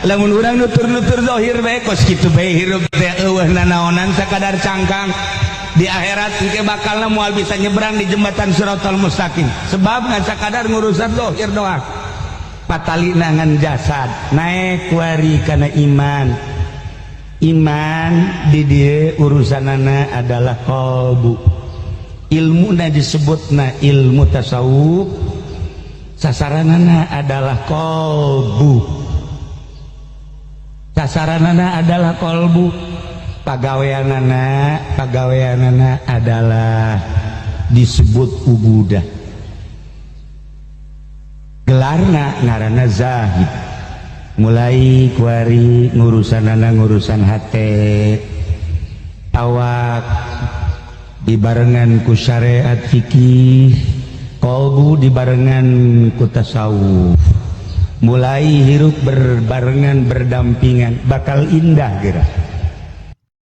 Lamun urang nutur-nutur zahir bae, kos kitu bae hirup teh, eueuh nanaonan, sakadar cangkang. Di akhirat engke bakalna moal bisa nyebrang di jembatan Siratal Mustaqim, sebab ngan sakadar ngurusan zahir doang, patali ngan jasad. Naik kuari kana iman. Iman di dieu urusanana adalah qalbu. Ilmuna disebutna ilmu tasawuf, sasaranana adalah qalbu, sasaranana adalah qalbu. Pagaweanana adalah disebut ubudah, gelarna ngaranna zahid. Mulai kuari ngurusanana ngurusan hate, awak dibarengan ku syariat fikih, qalbu dibarengan ku tasawuf. Mulai hirup berbarengan, berdampingan, bakal indah geura.